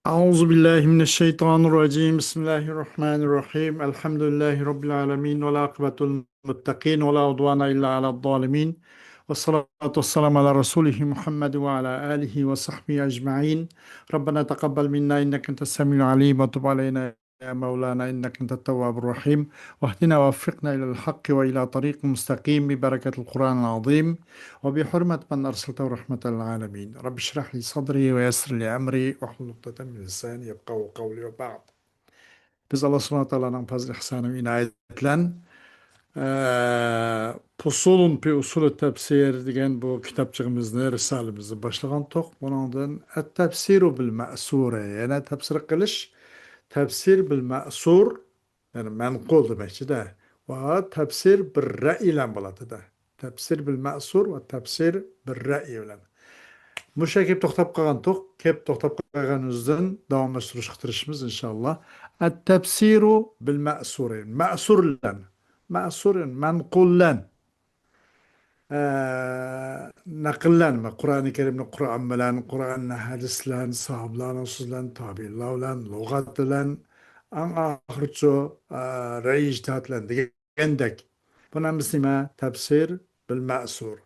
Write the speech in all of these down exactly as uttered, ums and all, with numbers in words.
أعوذ بالله من الشيطان الرجيم. بسم الله الرحمن الرحيم. الحمد لله رب العالمين، والعاقبة للمتقين، ولا عدوان إلا على الظالمين، والصلاة والسلام على رسوله محمد وعلى آله وصحبه أجمعين. ربنا تقبل منا إنك أنت السميع العليم، وتب علينا يا مولانا إنك أنت التواب الرحيم، واهدنا ووفقنا إلى الحق وإلى طريق مستقيم ببركة القرآن العظيم وبحرمة من أرسلته رحمة للعالمين. رب اشرح لي صدري ويسر لي أمري واحلل عقدة من لساني يفقهوا قولي وبعد. بىز ئاللا سۇبھانەھۇ ۋە تائالانىڭ پەزلى ئىھسانى ۋە ئىنايىتى بىلەن، ئە، پۇسۇلۇن پى ئۇسۇلى تەپسىر دېگەن بۇ كىتابچىقىمىزنى، رىسالىمىزنى باشلىغانتۇق. بۇنىڭدىن ئەت-تەپسىرۇ بىل مەسۇرى، يەنى تەپسىر قىلىش، تەپسىر بىل مەسۇر، يەنى مەنقۇل دېمەكچىدە. ۋە تەپسىر بىر رەئيلەن بولاتىدە. تەپسىر بىل مەسۇر ۋە تەپسىر بىر رەئي بىلەن. مۇشۇ كېلىپ توختاپ قالغانتۇق. كېلىپ توختاپ قالغىنىمىزدىن داۋاملاشتۇرۇشقا تىرىشىمىز، ئىنشاللا. ئەت-تەپسىرۇ بىل مەسۇرى. مەسۇر بىلەن. مەسۇر، مەنقۇل بىلەن. ئە، نەقىللەنمە. قۇرئانى كەرىمنى قۇرئان بىلەن، قۇرئاننى ھەدىس بىلەن، ساھابىلارنىڭ سۆزى بىلەن، تابىئىنلار بىلەن، لۇغەت بىلەن، ئەڭ ئاخىرچۇ، ئە، رەئي ئىجتىھات بىلەن دېگەندەك. بۇنىڭ ھەممىسى نېمە؟ تەپسىر بىل مەسۇر.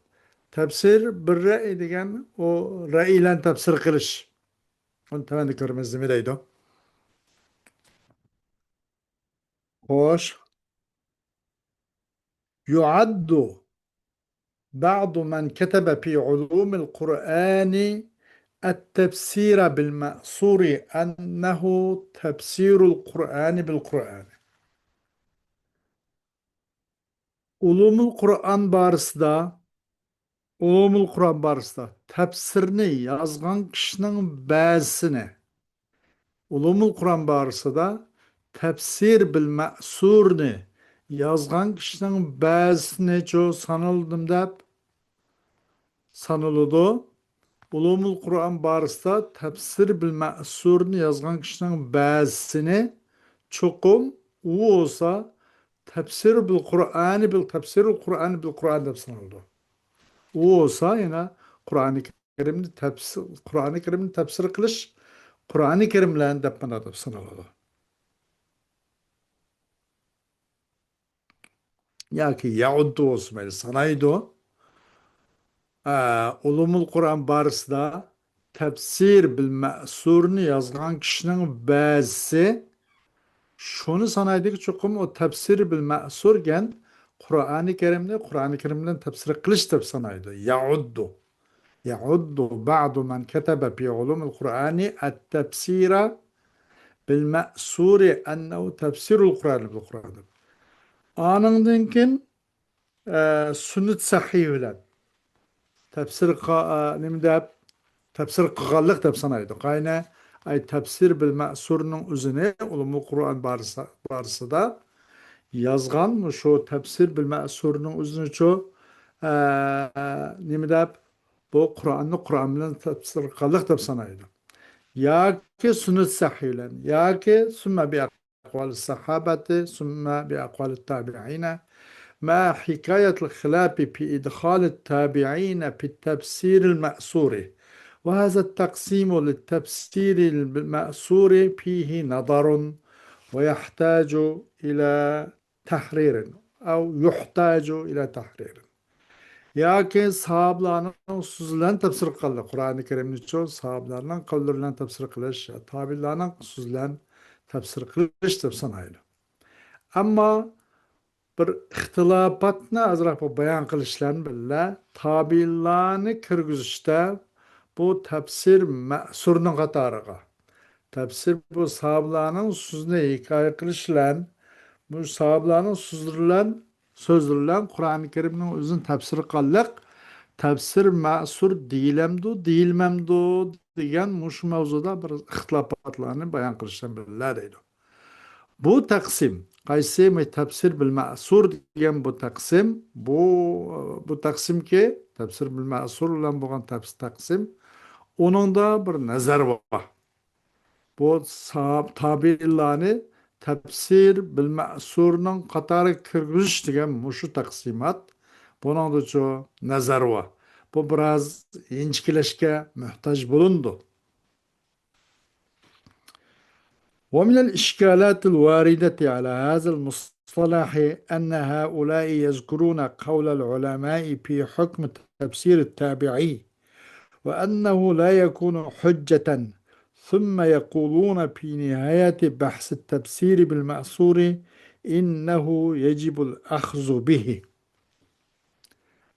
تەپسىر بىر رەئي دېگەن ئۇ رەئي بىلەن تەپسىر قىلىش. ئۇنى تۆۋەندە كۆرىمىز، نېمە دەيدۇ؟ خوش. يعد بعض من كتب في علوم القرآن التفسير بالمأثور أنه تفسير القرآن بالقرآن. ئۇلۇمۇل قۇرئان بارىسىدا، ئۇلۇمۇل قۇرئان بارىسىدا تەپسىرنى يازغان كىشىنىڭ بەزىسىنى، ئۇلۇمۇل قۇرئان بارىسىدا تەپسىر بىل مەسۇرنى يازغان كىشىنىڭ بەزىسىنىچۇ سانىلدىم دەپ سانىلىدۇ. ئۇلۇمۇل قۇرئان بارىسىدا تەپسىر بىل مەسۇرنى يازغان كىشىنىڭ بەزىسىنى چوقۇم ئۇ بولسا تەپسىر بىل قۇرئانى بىل، تەپسىرۇل قۇرئانى بىل قۇرئان دەپ سانىلىدۇ. ئۇ بولسا يەنە قۇرئانى كەرىمنى تەپسىر، قۇرئانى كەرىمنى تەپسىر قىلىش، قۇرئانى كەرىم بىلەن دەپ مانا دەپ سانىلىدۇ. ياكى يەئۇددۇ بولسا مەيلى، سانايدۇ. ئە، ئۇلۇمۇل قۇرئان بارىسىدا تەپسىر بىل مەسۇرنى يازغان كىشىنىڭ بەزىسى شۇنى سانايدۇكى، چوقۇم ئۇ تەپسىر بىل مەسۇر دېگەن قۇرئانى كەرىمنى قۇرئانى كەرىم بىلەن تەپسىر قىلىش دەپ سانايدۇ. يەئۇددۇ. يعد بعض من كتب في علوم القرآن التفسير بالمأثور أنه تفسير القرآن بالقرآن دەپ. ئانىڭدىن كېيىن، ئە، سۈننەت سەھىھ بىلەن تەپسىر قا-، ئە، نېمە دەپ، تەپسىر قىلغانلىق دەپ سانايدۇ. قاينى، ئەي تەپسىر بىل مەسۇرنىڭ ئۆزىنى ئۇلۇمۇل قۇرئان بارىسى-، بارىسىدا يازغان مۇشۇ تەپسىر بىل مەسۇرنىڭ ئۆزىنىچۇ، ئە، نېمە دەپ، بۇ قۇرئاننى قۇرئان بىلەن تەپسىر قىلغانلىق دەپ سانايدۇ. ياكى سۈننەت سەھىھ بىلەن، ياكى ثم بأقوال الصحابة، ثم بأقوال التابعين، مع حكاية الخلاف في إدخال التابعين في التفسير المأثور. وهذا التقسيم للتفسير المأثور فيه نظر ويحتاج إلى تحرير أو يحتاج إلى تحرير. ياكى ساھابىلارنىڭ سۆزى بىلەن تەپسىر قىلدى. قۇرئانى كەرىمنىچۇ ساھابىلارنىڭ قەۋلىرى بىلەن تەپسىر قىلىش، تابىئىنلارنىڭ سۆزى بىلەن تەپسىر قىلىش دەپ سانايدۇ. ئەمما بىر ئىختىلاپاتنى ئازراق بىر بايان قىلىش بىلەن بىللە، تابىئىنلارنى كىرگۈزۈشتە بۇ تەپسىر مەسۇرنىڭ قاتارىغا، تەپسىر بۇ ساھابىلارنىڭ سۆزىنى ھېكايە قىلىش بىلەن، بۇ ساھابىلارنىڭ سۆزلىرى بىلەن، سۆزلىرى بىلەن قۇرئانى كەرىمنىڭ ئۆزىنى تەپسىر قىلغانلىق، تەپسىر مەسۇر دېيىلەمدۇ، دېيىلمەمدۇ دېگەن مۇشۇ مەۋزۇدا بىر ئىختىلاپاتلارنى بايان قىلىش بىلەن بىللە دەيدۇ. بۇ تەقسىم، قايسى مۇ-، تەپسىر بىل مەسۇر دېگەن بۇ تەقسىم، بۇ، بۇ تەقسىمكى، تەپسىر بىل مەسۇر بىلەن بولغان تەپس-، تەقسىم، ئۇنىڭدا بىر نەزەر بار. بۇ ساھاب-، تابىئىنلارنى تەپسىر بىل مەسۇرنىڭ قاتارىغا كىرگۈزۈش دېگەن مۇشۇ تەقسىمات. بۇنىڭدىچۇ نەزەر بار. بۇ بىراز ئىنچىكىلەشكە موھتاج بولۇنىدۇ. ومن الإشكالات الواردة على هذا المصطلح أن هؤلاء يذكرون قول العلماء في حكم تفسير التابعي، وأنه لا يكون حجة، ثم يقولون في نهاية بحث التفسير بالمأثور إنه يجب الأخذ به.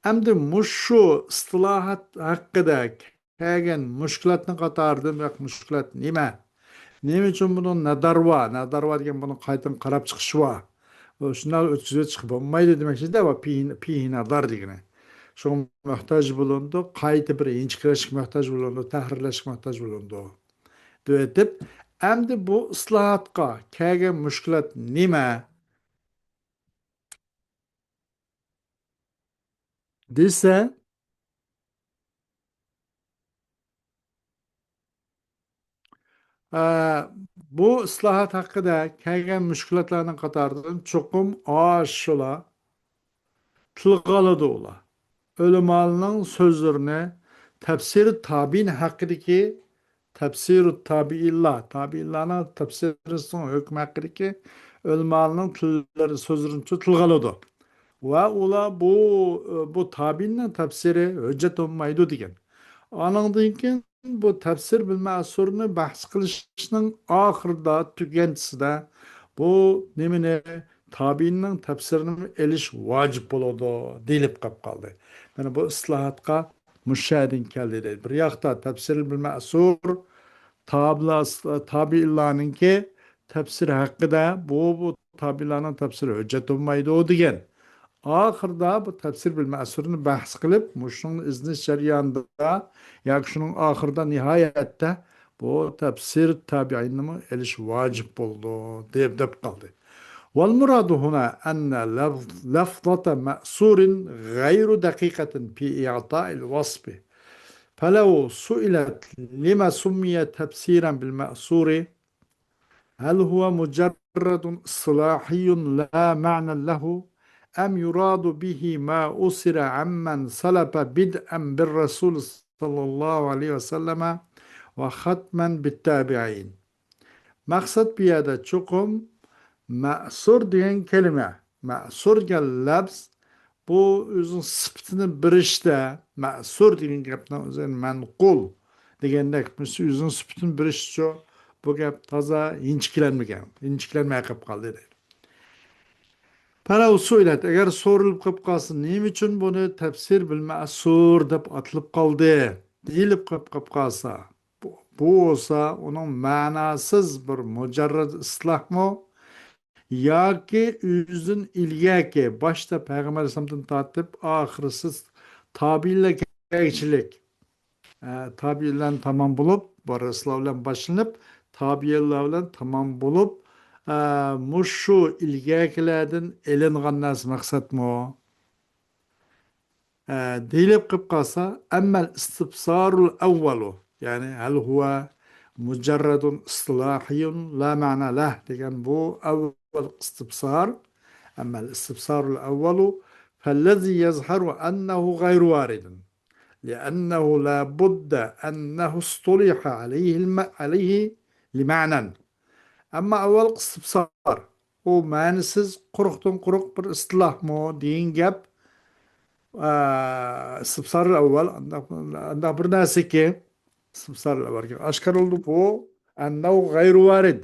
ئەمدى مۇشۇ ئىستىلاھات ھەققىدە كەلگەن مۈشكۈلاتنىڭ قاتارىدىن، ياق، مۈشكۈلات نېمە؟ نېمە ئۈچۈن بۇنىڭ نەدەر بار؟ نەدەر بار دېگەن بۇنىڭ قايتىدىن قاراپ چىقىشى بار. شۇنداق ئۆتكۈزۈۋېتىشقا بولمايدۇ دېمەكچىدە، ۋە پىھى، پىھى نەدەر دېگىنى. شۇڭا موھتاج بولۇنىدۇ، قايتا بىر يېنىچە كىرىشكە موھتاج بولۇنىدۇ، تەھرىرلەشكە موھتاج بولۇنىدۇ. دېۋېتىپ، ئەمدى بۇ ئىسلاھاتقا كەلگەن مۈشكۈلات نېمە؟ دېسە، ئە، بۇ ئىسلاھات ھەققىدە كەلگەن مۈشكۈلاتلارنىڭ قاتارىدىن چوقۇم ئاشۇلا تىلغا ئالىدۇ ئۇلار. ئۆلىمالارنىڭ سۆزلىرىنى، تەپسىرى تابىئىن ھەققىدىكى، تەپسىرۇ تابىئىنلار، تابىئىنلارنىڭ تەپسىرىنىڭ ھۆكمى ھەققىدىكى ئۆلىمالارنىڭ تىللىرى، سۆزلىرىنى تىلغا ئالىدۇ. ۋە ئۇلار بۇ، بۇ تابىئىننىڭ تەپسىرى ھۆججەت بولمايدۇ دېگەن. ئانىڭدىن كېيىن بۇ تەپسىر بىل مەسۇرنى بەھس قىلىشنىڭ ئاخىرىدا، تۈگەنچىسىدە بۇ نېمىنى، تابىئىننىڭ تەپسىرىنى ئېلىش ۋاجىپ بولىدۇ دېيىلىپ قېلىپ قالدى. مانا بۇ ئىسلاھاتقا مۇشۇ يەردىن كەلدى دەيدۇ. بىر ياقتا تەپسىر بىل مەسۇر، تابىئىنلارنىڭكى تەپسىرى ھەققىدە بۇ، بۇ تابىئىنلارنىڭ تەپسىرى ھۆججەت بولمايدۇ دېگەن. ئاخىرىدا بۇ تەپسىر بىل مەسۇرنى بەھس قىلىپ، مۇشۇنىڭ ئىزدىنىش جەريانىدا ياكى شۇنىڭ ئاخىرىدا، نىھايەتتە بۇ تەپسىر تابىئىننىمۇ ئېلىش ۋاجىپ بولىدۇ، دەپ، دەپ قالدى. والمراد هنا أن لفظ-، لفظة مأثور غير دقيقة في إعطاء الوصف، فلو سئلت لم سمي تفسيرا بالمأثور، هل هو مجرد اصطلاحي لا معنى له، أم يراد به ما أثر عمن سلف بدءا بالرسول صلى الله عليه وسلم وختما بالتابعين؟ مەقسەت بۇ يەردە چوقۇم مەسۇر دېگەن كەلىمە، مەسۇر دېگەن لەپز، بۇ ئۆزىنىڭ سۈپىتىنى بېرىشتە، مەسۇر دېگەن گەپنىڭ ئۆزى مەنقۇل دېگەندەك، مۇشۇ ئۆزىنىڭ سۈپىتىنى بېرىشتىچۇ، بۇ گەپ تازا يىنچىكلەنمىگەن، يىنچىكلەنمەي قېلىپ قالدى دەيدۇ. فلو سئلت، ئەگەر سورىلىپ قېلىپ قالسا، نېمە ئۈچۈن بۇنى تەپسىر بىل مەسۇر دەپ ئاتىلىپ قالدى دېيىلىپ قېلىپ، قېلىپ قالسا، بۇ، بۇ بولسا ئۇنىڭ مەناسىز بىر مۇجەررەد ئىسلاھمۇ ياكى ئۆزىدىن ئىلگەركى، باشتا پەيغەمبەر ئەلەيھىسسالامدىن تارتىپ ئاخىرسىز تابىئىنلەرگىچىلىك، ئە، تابىئىنلەردىن تامام بولۇپ، بۇ رەسۇلۇللاھ بىلەن باشلىنىپ، تابىئىنلار بىلەن تامام بولۇپ، ئە، مۇشۇ ئىلگەركىلەردىن ئېلىنغان نەرسە مەقسەتمۇ؟ ئە، دېيىلىپ قېلىپ قالسا، أما الاستفسار الأول، يەنى هل هو مجرد اصطلاحي لا معنى له دېگەن بۇ ئەۋۋەل ئىستىپسار، أما الاستفسار الأول فالذي يظهر أنه غير وارد، لأنه لا بد أنه اصطلح عليه الم-، عليه لمعنى. ئەمما ئەۋۋەلقى ئىستىپسار، ئۇ مەنىسىز، قۇرۇقتىن قۇرۇق بىر ئىستىلاھمۇ دېگەن گەپ. ئە، ئىستىپسار ئەۋۋەل، ئانداق، ئانداق بىر نەرسىكى، ئىستىپسار ئەۋۋەلكى ئاشكارىلىدۇ بۇ، أنه غير وارد.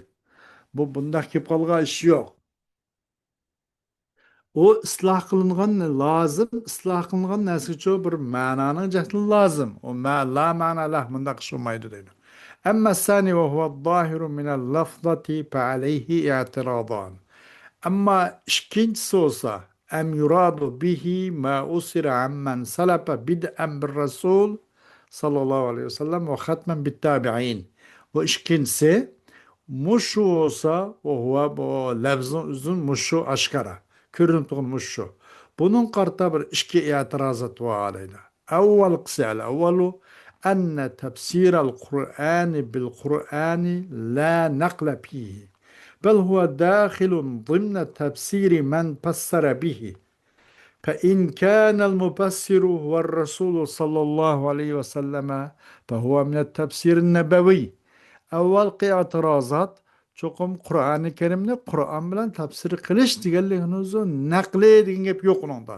بۇ بۇنداق كېلىپ قالغان ئىش يوق. ئۇ ئىسلاھ قىلىنغان لازىم، ئىسلاھ قىلىنغان نەرسىگىچۇ بىر مەنانىڭ جەھىتىدىن لازىم. ئۇ مە-، لا مەنا لەھ، مۇنداق ئىش بولمايدۇ دەيدۇ. أما الثاني وهو الظاهر من اللفظة فعليه اعتراضان. ئەمما ئىككىنچىسى بولسا، أم يراد به ما أثر عمن سلف بدءا بالرسول صلى الله عليه وسلم وختما بالتابعين. بۇ ئىككىنچىسى، مۇشۇ بولسا، ۋە ھۇۋا، بۇ لەپزنىڭ ئۆزىدىن مۇشۇ ئاشكارا كۆرۈنۈپ تۇرغان مۇشۇ. بۇنىڭ قارىتا بىر ئىككى ئېتىرازات بار دەيدۇ. ئەۋۋەلقىسى، الأول، أن تفسير القرآن بالقرآن لا نقل فيه، بل هو داخل ضمن تفسير من فسر به. فإن كان المفسر هو الرسول صلى الله عليه وسلم فهو من التفسير النبوي. ئەۋۋەلقى ئېتىرازات، چوقۇم قۇرئانى كەرىمنى قۇرئان بىلەن تەپسىر قىلىش دېگەنلىكىنى نەقلى دېگەن گەپ يوق ئۇنىڭدا.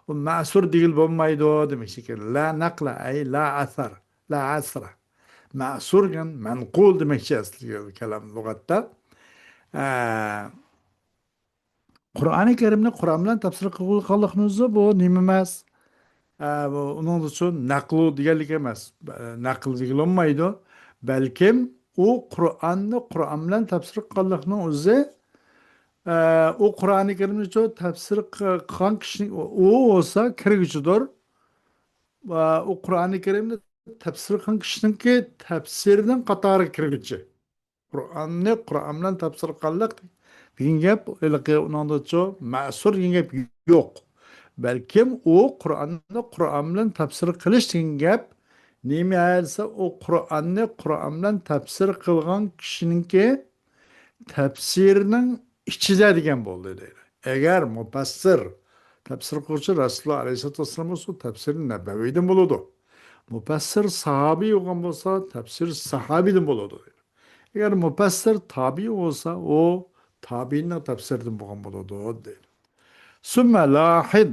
ئۇ مەسۇر دېگىلى بولمايدۇ دېمەكچى ئىكەن. لا نەقلە، ئەي لا ئەسەر، لا ئەسرە. مەسۇر دېگەن مەنقۇل دېمەكچى ئەسلى كالام لۇغەتتە. ئە، قۇرئانى كەرىمنى قۇرئان بىلەن تەپسىر قىلغانلىقنىڭ ئۆزى بۇ نېمە ئەمەس؟ ئە، بۇ ئۇنىڭدىچۇ نەقلۇ دېگەنلىك ئەمەس. ئە، نەقل دېگىلى بولمايدۇ. بەلكىم ئۇ قۇرئاننى قۇرئان بىلەن تەپسىر قىلغانلىقنىڭ ئۆزى، ئە، ئۇ قۇرئانى كەرىمنىچۇ تەپسىر قىلغان كىشىنىڭ ئۇ بولسا كىرگۈچىدۇر. ئە، ئۇ قۇرئانى كەرىمنى تەپسىر قىلغان كىشىنىڭكى تەپسىرىنىڭ قاتارىغا كىرگۈچى. قۇرئاننى قۇرئان بىلەن تەپسىر قىلغانلىق دېگەن گەپ، ھېلىقى ئۇنىڭدىچۇ مەسۇر دېگەن گەپ يوق. بەلكىم ئۇ قۇرئاننى قۇرئان بىلەن تەپسىر قىلىش دېگەن گەپ نېمە دېسە، ئۇ قۇرئاننى قۇرئان بىلەن تەپسىر قىلغان كىشىنىڭكى تەپسىرىنىڭ ئىچىدە دېگەن بولدى دەيدۇ. ئەگەر مۇپەسسىر، تەپسىر قىلغۇچى رەسۇلۇللا ئەلەيھىسسالاتۇ ۋەسسالام بولسا، تەپسىرى نەبەۋىيدىن بولىدۇ. مۇپەسسىر ساھابىي بولغان بولسا، تەپسىر ساھابىيدىن بولىدۇ. ئەگەر مۇپەسسىر تابىئىي بولسا، ئۇ تابىئىينىڭ تەپسىرىدىن بولغان بولىدۇ دەيدۇ. ثم لاحظ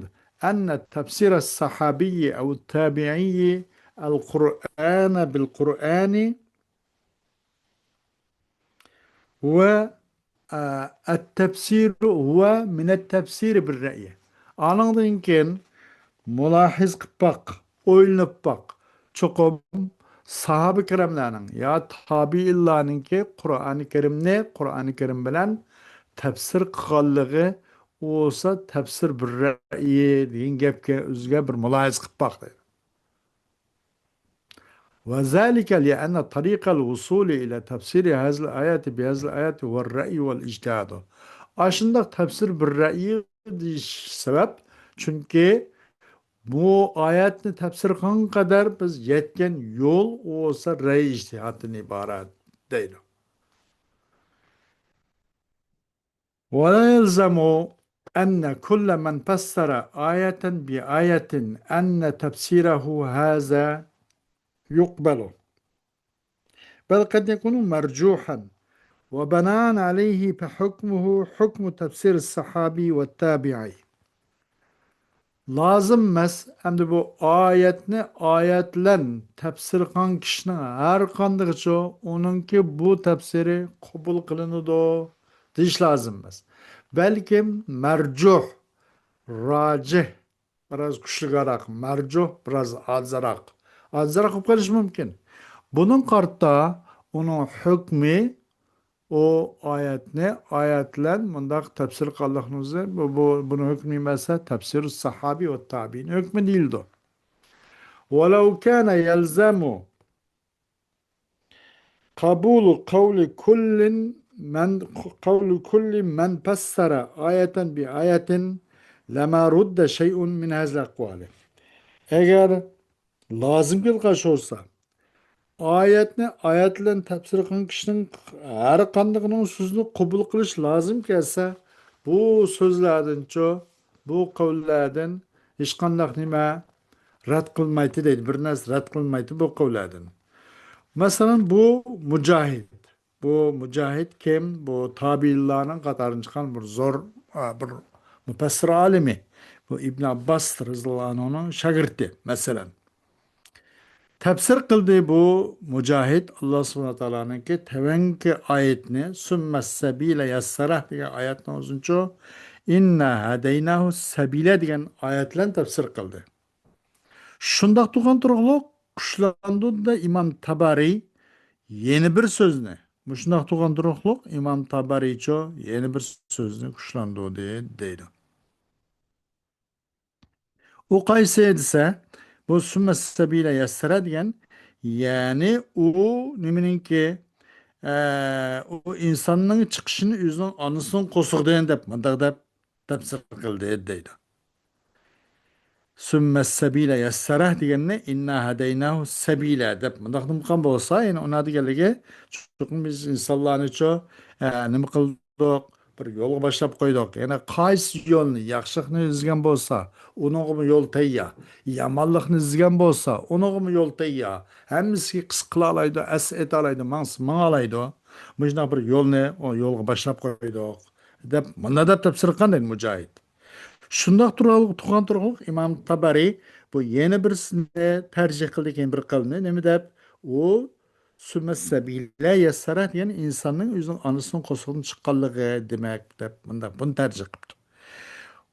أن تفسير الصحابي أو التابعي القرآن بالقرآن و، ئە، التفسير هو من التفسير بالرأي. ئانىڭدىن كېيىن مۇلاھىزە قىلىپ باق، ئويلىنىپ باق. چوقۇم ساھابە كىراملارنىڭ يا تابىئىنلارنىڭكى قۇرئانى كەرىمنى قۇرئانى كەرىم بىلەن تەپسىر قىلغانلىقى، ئۇ بولسا تەپسىر بىر رەئيى دېگەن گەپكە ئۆزىگە بىر مۇلاھىزە قىلىپ باق دەيدۇ. وذلك لأن طريق الوصول إلى تفسير هذه الآية بهذه الآية هو الرأي والاجتهاد. ئاشۇنداق تەپسىر بىر رەئيى دېيىش سەۋەب، چۈنكى بۇ ئايەتنى تەپسىر قىلغان قەدەر بىز يەتكەن يول ئۇ بولسا رەي ئىجتىھادتىن ئىبارەت دەيدۇ. ولا يلزم أن كل من فسر آية بآية أن تفسيره هذا يقبل، بل قد يكون مرجوحا، وبناء عليه فحكمه حكم تفسير الصحابي والتابعي. لازىم ئەمەس، ئەمدى بۇ ئايەتنى ئايەت بىلەن تەپسىر قىلغان كىشىنىڭ ھەر قاندىقىچۇ ئۇنىڭكى بۇ تەپسىرى قوبۇل قىلىنىدۇ دېيىش لازىم ئەمەس. بەلكىم مەرجۇھ، راجىھ، بىراز كۈچلۈكرەك، مەرجۇھ بىراز ئازراق، ئازراق بولۇپ قېلىشى مۇمكىن. بۇنىڭغا قارىتا ئۇنىڭ ھۆكمى ئۇ ئايەتنى ئايەت بىلەن مۇنداق تەپسىر قىلغانلىقىمىزنى، بۇ، بۇ، بۇنىڭ ھۆكمى مەسە تەپسىرۇ ساھابى ۋە تابىئىن ھۆكمى دېيىلىدۇ. ولو كان يلزم قبول قول كل من، قول كل من فسر آية بآية لما رد شيء من هذه الأقوال. ئەگەر لازىم كېلىپ قالسا، ئايەتنى ئايەت بىلەن تەپسىر قىلغان كىشىنىڭ ھەر قاندىقىنىڭ سۆزىنى قوبۇل قىلىش لازىم كەلسە، بۇ سۆزلەردىنچۇ، بۇ قەۋللەردىن ھېچقانداق نېمە رەت قىلمايتتى دەيدۇ، بىر نەرسە رەت قىلمايتتى بۇ قەۋللەردىن. مەسىلەن، بۇ مۇجاھىد. بۇ مۇجاھىد كىم؟ بۇ تابىئىنلارنىڭ قاتارىدىن چىققان بىر زور، ئا، بىر مۇپەسسىر ئالىمى. بۇ ئىبن ئابباس رەزىياللاھۇ ئەنھۇنىڭ شاگىرتى، مەسىلەن. تەپسىر قىلدى بۇ مۇجاھىد ئاللا سۇبھانەھۇ ۋە تائالانىڭكى تۆۋەنكى ئايىتىنى، سۈممەس سەبىلە يەسسەرەھ دېگەن ئايەتنىڭ ئۆزىنىچۇ، ئىننا ھەدەيناھۇ سەبىلە دېگەن ئايەت بىلەن تەپسىر قىلدى. شۇنداق تۇرغان تۇرۇقلۇق كۈچلەندۈردى ئىمام تابارى يەنە بىر سۆزنى. مۇشۇنداق تۇرغان تۇرۇقلۇق ئىمام تابارىچۇ يەنە بىر سۆزنى كۈچلەندۈردى دەيدۇ. ئۇ قايسى دېسە، بۇ سۈممە سەبىلە يەسسەرە دېگەن، يەنى ئۇ نېمىنىڭكى، ئە، ئۇ ئىنساننىڭ چىقىشىنى ئۆزىنىڭ ئانىسىنىڭ قورسىقىدىن دەپ، مۇنداق دەپ تەپسىر قىلدى دەيدۇ. سۈممە سەبىلە يەسسەرە دېگەننى ئىننا ھەدەيناھۇ سەبىلە دەپ مۇنداق نېمە قىلغان بولسا، يەنى ئۇنىڭ دېگەنلىكى، چوقۇم بىز ئىنسانلارنىچۇ، ئە، نېمە قىلدۇق؟ بىر يولغا باشلاپ قويدۇق. يەنى قايسى يولنى، ياخشىلىقنى ئىزدىگەن بولسا، ئۇنىڭغىمۇ يول تەييار. يامانلىقنى ئىزدىگەن بولسا، ئۇنىڭغىمۇ يول تەييار. ھەممىسىگە قىسقا قىلالايدۇ، ئەس ئېيتالايدۇ، ماڭسا ماڭالايدۇ. مۇشۇنداق بىر يولنى، ئۇ يولغا باشلاپ قويدۇق، دەپ، مۇنداق دەپ تەپسىر قىلغان دەيدۇ مۇجاھىد. شۇنداق تۇرغانلىق، تۇرغان تۇرۇقلۇق ئىمام تابارىي بۇ يەنە بىرسىنى تەرجىھ قىلدى، كېيىن بىر قەۋمنى. نېمە دەپ؟ ئۇ سۈممە سەبىلە يەسسەرە دېگەن ئىنساننىڭ ئۆزىنىڭ ئانىسىنىڭ قورسىقىدىن چىققانلىقى دېمەك، دەپ مۇنداق، بۇنى تەرجىھ قىپتۇ.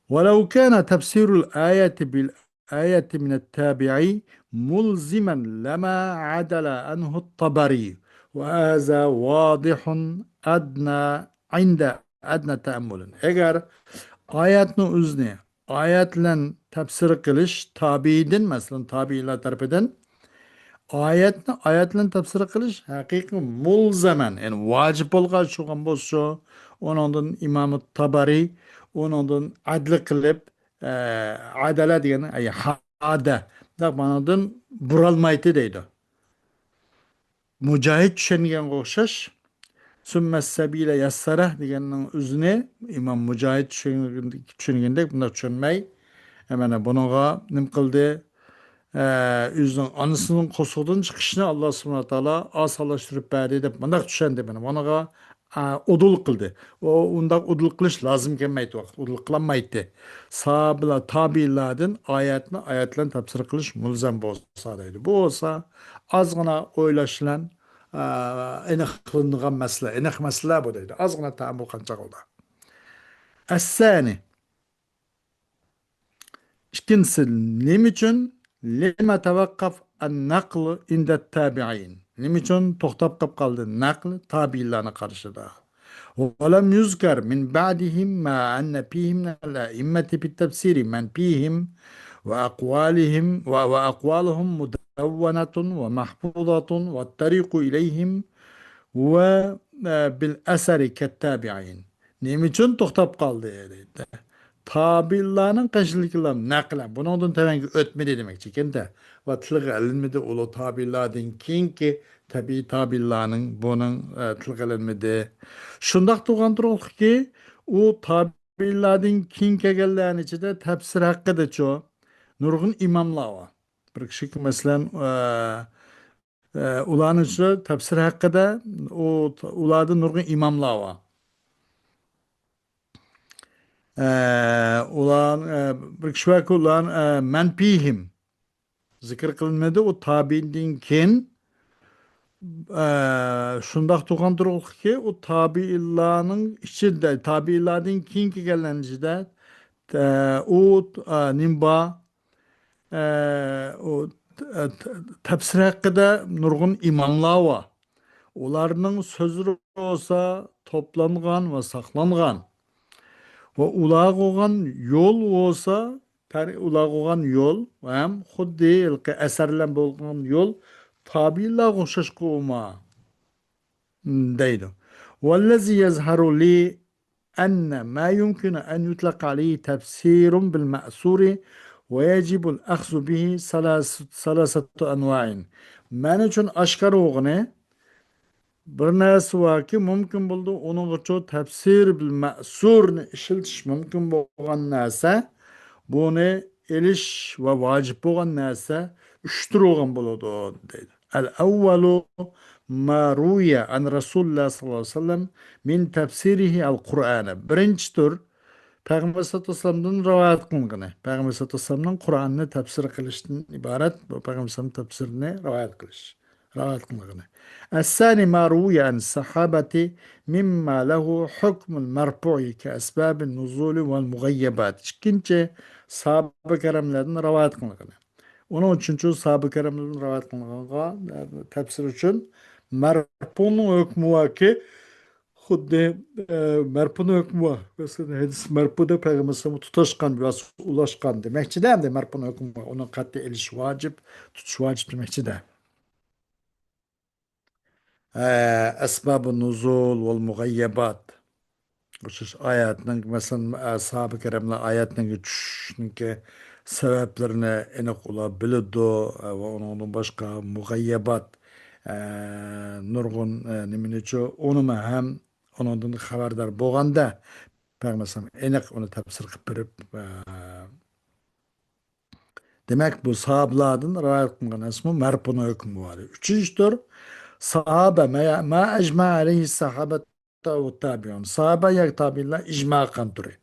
ولو كان تفسير الآية بالآية من التابعي ملزما لما عدل عنه الطبري، وهذا واضح أدنى عند أدنى تأمل. ئەگەر ئايەتنىڭ ئۆزىنى ئايەت بىلەن تەپسىر قىلىش تابىئىدىن، مەسىلەن، تابىئىلار تەرىپىدىن ئايەتنى ئايەت بىلەن تەپسىر قىلىش ھەقىقىي مۇلزەمەن، يەنى ۋاجىپ بولغان چۈشۈرگەن بولسا، ئۇنىڭدىن ئىمام تابارىي، ئۇنىڭدىن ئەدلى قىلىپ، ئە، ئەدەلە دېگەن، ئەي، ھادە، مۇنداق مانادىن بۇرالمايتتى دەيدۇ. مۇجاھىد چۈشەنگەنگە ئوخشاش، سۈممە سەبىلە يەسسەرە دېگەننىڭ ئۆزىنى ئىمام مۇجاھىد چۈشەنگەندەك، چۈشەنگەندەك بۇنداق چۈشەنمەي، مانا بۇنىڭغا نېمە قىلدى؟ ئە، ئۆزىنىڭ ئانىسىنىڭ قورسىقىدىن چىقىشنى ئاللا سۇبھانەھۇ ۋە تائالا ئاسانلاشتۇرۇپ بەردى دەپ مۇنداق چۈشەندى. مانا بۇنىڭغا، ئە، ئۇدۇل قىلدى. ئۇ ئۇنداق ئۇدۇل قىلىش لازىم كەلمەيتتى، ۋاقىت ئۇدۇل قىلالمايتتى. سابىلا تابىئىلاردىن ئايەتنى ئايەت بىلەن تەپسىر قىلىش مۇلزەم بولسا دەيدۇ. بۇ بولسا ئازغىنا ئويلاش بىلەن، ئە، ئېنىقلىنىدىغان مەسىلە، ئېنىق مەسىلە بۇ دەيدۇ. ئازغىنا تەئەممۇل قىلغان چاغدا. ئەسسانى. ئىككىنچىسى، نېمە ئۈچۈن؟ لما توقف النقل عند التابعين. نېمە ئۈچۈن توختاپ قېلىپ قالدى نەقل تابىئىنلارنىڭ قارىشىدا؟ ولم يذكر من بعدهم ما أن فيهم من الأئمة في التفسير من فيهم وأقوالهم و-، وأقوالهم مدونة ومحفوظة والطريق إليهم و، ئە، بالأثر كالتابعين. نېمە ئۈچۈن توختاپ قالدى دەيدۇ. تابىئىنلارنىڭ قېشىدىكىلەر نەقلەن بۇنىڭدىن تۆۋەنگە ئۆتمىدى دېمەكچىكەندە. ۋە تىلغا ئېلىنمىدى ئۇلۇغ تابىئىنلاردىن كېيىنكى تەبىئىي تابىئىنلارنىڭ بۇنىڭ، ئە، تىلغا ئېلىنمىدى. شۇنداق تۇرغان تۇرۇقلۇقكى، ئۇ تابىئىنلاردىن كېيىن كەلگەنلەرنىڭ ئىچىدە تەپسىر ھەققىدىچۇ نۇرغۇن ئىماملار بار. بىر كىشى، مەسىلەن، ئە، ئە، ئۇلارنىڭ ئىچىدە تەپسىر ھەققىدە، ئۇ، ئۇلاردا نۇرغۇن ئىماملار بار. ئە، ئۇلار، ئە، بىر كىشى باركى، ئۇلار، ئە، مەن فىھىم زىكىر قىلىنمىدى. ئۇ تابىئىندىن كېيىن، ئە، شۇنداق تۇرغان تۇرۇقلۇقكى، ئۇ تابىئىنلارنىڭ ئىچىدە، تابىئىنلاردىن كېيىن كەلگەنلەرنىڭ ئىچىدە، ئە، ئۇ، ئە، نېمە بار؟ ئە، ئۇ، ئە، تەپسىر ھەققىدە نۇرغۇن ئىماملار بار. ئۇلارنىڭ سۆزلىرى بولسا توپلانغان ۋە ساقلانغان. ۋە ئۇلارغا بولغان يول بولسا، تەر-، ئۇلارغا بولغان يول ھەم خۇددى ھېلىقى ئەسەرلەر بولغان يول تابىئىنلارغا ئوخشاشقا ئۇما دەيدۇ. والذي يظهر لي أن ما يمكن أن يطلق عليه تفسير بالمأثور ويجب الأخذ به ثلاث-، ثلاثة أنواع. مەن ئۈچۈن ئاشكارا بولغىنى، بىر نەرسە باركى، مۇمكىن بولىدۇ، ئۇنىڭغىچۇ تەپسىر بىل مەسۇرنى ئىشلىتىش مۇمكىن بولغان نەرسە، بۇنى ئېلىش ۋە ۋاجىپ بولغان نەرسە ئۈچ تۈر بولغان بولىدۇ، دەيدۇ. الأول ما روي عن رسول الله صلى الله عليه وسلم من تفسيره القرآن. بىرىنچى تۈر، پەيغەمبەر سەللەللاھۇ ئەلەيھى ۋەسەللەمدىن رىۋايەت قىلىنغىنى، پەيغەمبەر سەللەللاھۇ ئەلەيھى ۋەسەللەمنىڭ قۇرئاننى تەپسىر قىلىشتىن ئىبارەت، بۇ پەيغەمبەر سەللەللاھۇ ئەلەيھى ۋەسەللەم تەپسىرىنى رىۋايەت قىلىش، رىۋايەت قىلىنغىنى. الثاني ما روي عن الصحابة مما له حكم المرفوع كأسباب النزول والمغيبات. ئىككىنچى، ساھابە كىراملاردىن رىۋايەت قىلىنغىنى. ئۇنىڭ ئۈچۈنچۇ ساھابە كىراملاردىن رىۋايەت قىلىنغانغا، ئە، تەپسىر ئۈچۈن مەرفۇنىڭ ھۆكمى باركى، خۇددى، ئە، مەرپۇنىڭ ھۆكمى بار. مەسىلەن، ھەدىس مەرپۇ دەپ پەيغەمبەر ئەلەيھىسسالامغا تۇتاشقان ۋە ئۇلاشقان دېمەكچىدە، ئەمدى مەرپۇنىڭ ھۆكمى بار. ئۇنى قەتئىي ئېلىش ۋاجىپ، تۇتۇش ۋاجىپ دېمەكچىدە. ئە، ئەسبابۇ نۇزۇل ۋەل مۇغەييەبات. ئوخشاش ئايەتنىڭ، مەسىلەن، ئە، ساھابە كىراملار ئايەتنىڭ چۈشۈشنىڭكى سەۋەبلىرىنى ئېنىق ئۇلار بىلىدۇ، ئە، ۋە ئۇنىڭدىن باشقا مۇغەييەبات، ئە، نۇرغۇن، ئە، نېمىنىچۇ، ئۇنىمۇ ھەم ئۇنىڭدىن خەۋەردار بولغاندا، پەيغەمبەر ئەلەيھىسسالام ئېنىق ئۇنى تەپسىر قىلىپ بېرىپ، ئە، دېمەك، بۇ ساھابىلاردىن رىۋايەت قىلىنغان ھەدىسمۇ مەرپۇنىڭ ھۆكمى بار. ئۈچىنچى تۈر، ساھابە، ما، ما ئەجمە ئەلەيھى ساھابە ۋە تابىئۇن. ساھابە ياكى تابىئىنلار ئىجما قىلغان تۈرى.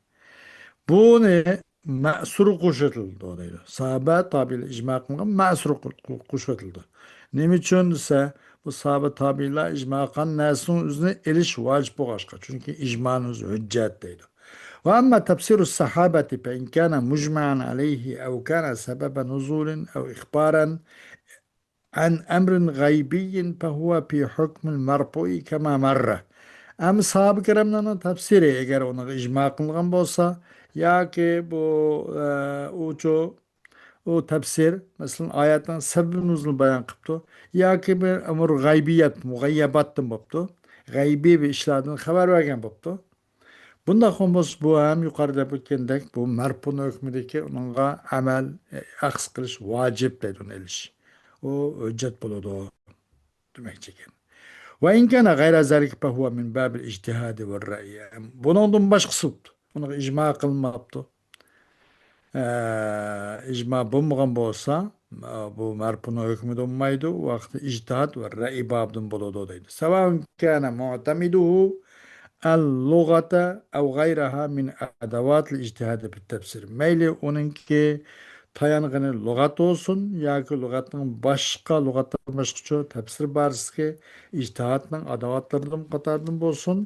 بۇنى مەسۇرغا قوشۇۋېتىلىدۇ دەيدۇ. ساھابە تابىئىنلار ئىجما قىلغان مەسۇرغا قو-، قوشۇۋېتىلىدۇ. نېمە ئۈچۈن دېسە، بۇ ساھابە تابىئىنلار ئىجما قىلغان نەرسىنىڭ ئۆزىنى ئېلىش ۋاجىپ بولغاچقا. چۈنكى ئىجمانىڭ ئۆزى ھۆججەت دەيدۇ. وأما تفسير الصحابة فإن كان مجمعا عليه أو كان سبب نزول أو إخبارا عن أمر غيبي فهو في حكم المرفوع كما مر. ئەمما ساھابە كىراملارنىڭ تەپسىرى، ئەگەر ئۇنىڭغا ئىجما قىلىنغان بولسا، ياكى بۇ، ئە، ئۇچۇ، ئۇ تەپسىر، مەسىلەن، ئايەتنىڭ سەۋەبى نۇزۇلىنى بايان قىپتۇ، ياكى بىر ئەمر غەيبىيەت، مۇغەييەباتتىن بوپتۇ، غەيبىي بىر ئىشلاردىن خەۋەر بەرگەن بوپتۇ. بۇنداق بولسا، بۇ ھەم يۇقىرىدا ئېيتقاندەك، بۇ مەرپۇنىڭ ھۆكمىدىكى ئۇنىڭغا ئەمەل، ئەخس قىلىش ۋاجىپ دەيدۇ ئۇنى ئېلىش. ئۇ ھۆججەت بولىدۇ دېمەكچى ئىكەن. وإن كان غير ذلك فهو من باب الاجتهاد والرأي. بۇنىڭدىن باشقىسى بوپتۇ. بۇنىڭغا ئىجما قىلماپتۇ. ئە، ئىجما بولمىغان بولسا، ئە، بۇ مەرپۇنىڭ ھۆكمىدە بولمايدۇ، ۋاقتى ئىجتىھاد ۋە رەئي بابىدىن بولىدۇ دەيدۇ. سەۋائۇن كانە مۇئتەمىدۇھۇ ئەل لۇغەتە ئەۋ غەيرەھا مىن ئەدەۋاتىل ئىجتىھادى بىت تەپسىر. مەيلى ئۇنىڭكى تايانغىنى لۇغەت بولسۇن ياكى لۇغەتنىڭ باشقا، لۇغەتتىن باشقىچە تەپسىر بارىسىدىكى ئىجتىھادنىڭ ئاداۋاتلىرىدىن قاتارىدىن بولسۇن،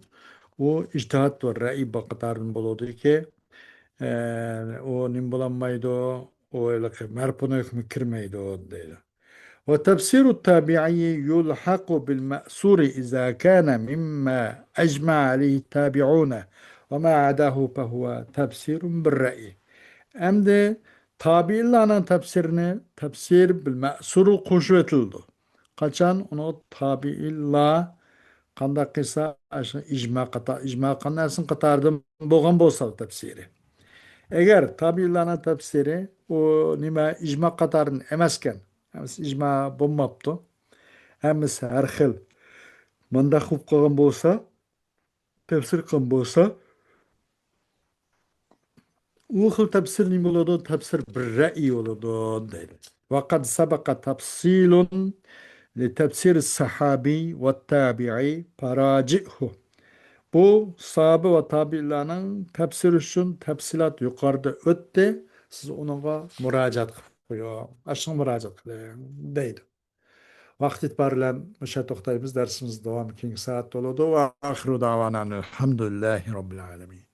ئۇ ئىجتىھاد ۋە رەئي قاتارىدىن بولىدۇكى، ئە، ئۇ نېمە بولالمايدۇ؟ ئۇ ھېلىقى مەرپۇنىڭ ھۆكمىگە كىرمەيدۇ دەيدۇ. وتفسير التابعي يلحق بالمأثور إذا كان مما أجمع عليه التابعون وما عداه فهو تفسير بالرأي. ئەمدى تابىئىنلارنىڭ تەپسىرىنى تەپسىر بىل مەسۇرغا قوشۇۋېتىلىدۇ. قاچان ئۇنىڭغا تابىئىنلار قانداق قىلسا، ئاشۇ ئىجما قاتا-، ئىجما قىلغان نەرسىنىڭ قاتارىدىن بولغان بولسا تەپسىرى. ئەگەر تابىئىنلارنىڭ تەپسىرى ئۇ نېمە ئىجما قاتارىدىن ئەمەسكەن، ھەممىسى ئىجما بولماپتۇ، ھەممىسى ھەر خىل مۇنداق بولۇپ قالغان بولسا، تەپسىر قىلغان بولسا، ئۇ خىل تەپسىر نېمە بولىدۇ؟ تەپسىر بىر رەئي بولىدۇ دەيدۇ. وقد سبق تفصيل لتفسير الصحابي والتابعي فراجعه. بۇ ساھابە ۋە تابىئىنلارنىڭ تەپسىرى ئۈچۈن تەپسىلات يۇقىرىدا ئۆتتى. سىز ئۇنىڭغا مۇراجىئەت قىلىپ قويۇڭ. ئاشۇنىڭغا مۇراجىئەت قىلىڭ دەيدۇ. ۋاقىت ئېتىبارى بىلەن مۇشۇ يەردە توختايمىز. دەرسىمىز داۋامى كېيىنكى سائەتتە بولىدۇ. وآخر دعوانا أن الحمد لله رب العالمين.